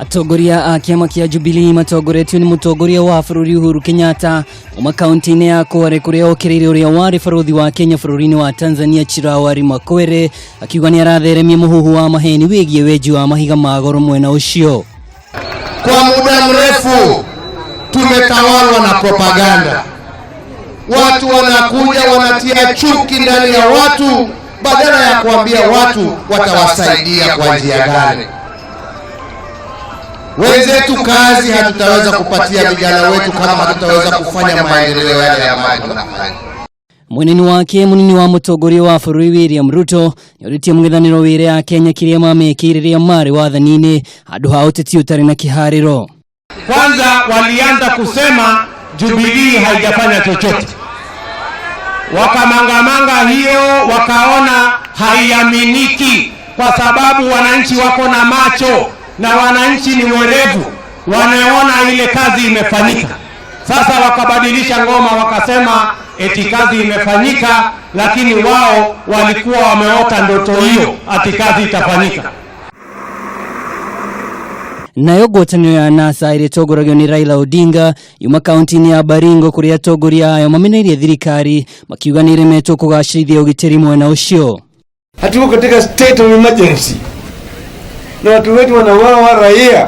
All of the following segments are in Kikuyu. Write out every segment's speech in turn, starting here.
Atongoria a kĩama kĩa Jubilee matongoretio nĩ mũtongoria wa bũrũri Uhuru Kenyatta kuma kaunti-inĩ ya Kwale kũrĩa okĩrĩire ũrĩa warĩ barũthi wa Kenya bũrũri-inĩ wa Tanzania Chirawari Makwere akiuga nĩ aratheremia mũhuhu wa maheni wĩgiĩ wenji wa mahiga ma goro mwena ũcio. Kwa muda mrefu tumetawalwa na propaganda. Watu wanakuja wanatia chuki ndani ya watu badala ya kuambia watu watawasaidia kwa njia gani. Wenzetu kazi hatutaweza kupatia vijana wetu kama hatutaweza kufanya maendeleo yale ambayo tunafanya. Mwena-inĩ wake munini wa mũtongoria wa bũrũri William Ruto nĩorĩtie mũng'ethanĩro wĩre a Kenya kĩrĩa mamekĩire rĩrĩa marĩ wathani-inĩ handũ ha ũteti ũtarĩ na kĩharĩro. Kwanza walianza kusema Jubilee haijafanya chochote, wakamangamanga hiyo, wakaona haiaminiki kwa sababu wananchi wako na macho na wananchi ni werevu, wanaona ile kazi imefanyika. Sasa wakabadilisha ngoma, wakasema eti kazi imefanyika, lakini wao walikuwa wameota ndoto hiyo ati kazi itafanyika. Nayo ngwatanĩro ya NASA ĩrĩa ĩtongoragio nĩ Raila Odinga yuma kaunti-inĩ ya Baringo kũrĩa atongoria ayo mameneirie thirikari makiuga nĩ ĩremetwo kũgacĩrithia ũgitĩri mwena ũcio. Hatuko katika state of emergency na watu wetu wanauawa, raia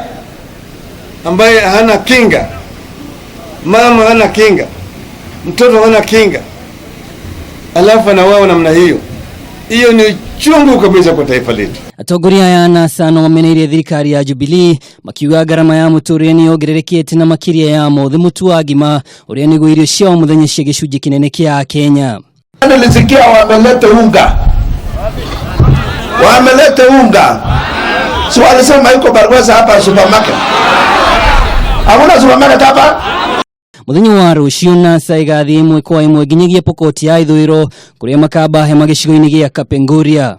ambaye hana kinga, mama hana kinga, mtoto hana kinga, alafu anauawa namna hiyo. Hiyo ni uchungu kabisa kwa taifa letu. Atongoria aya a NASA no mameneirie thirikari ya Jubilee makiuga ngarama ya mũtũrĩre nĩ yongererekete na makĩria ya mothe mũtu wa ngima ũrĩa nĩguo irio cia o mũthenya cia gĩcunjĩ kĩnene kĩa Kenya. Nilisikia wameleta unga, wameleta unga, si walisema iko Barwesa hapa supermarket? Hakuna supermarket hapa? Mũthenya wa rũciũ NASA ĩgathiĩ ĩmwe kwa ĩmwe nginyagia Pokot ya ithũĩro kũrĩa makamba hema gĩcigo-inĩ gĩa Kapenguria.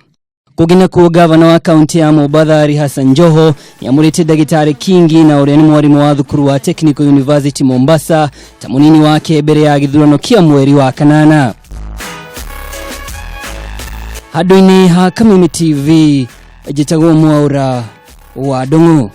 Kũngĩ nakuo gavana wa kaunti ya Mombatha Ali Hassan Joho nĩamũrĩte ndagĩtarĩ Kingi na ũrĩa nĩ mwarimũ wa thukuru wa Technical University Mombasa ta mũnini wake mbere ya gĩthurano kĩa mweri wa kanana. Handũ-inĩ ha Kameme TV njĩtagwo Mwaura wa Ndung'u.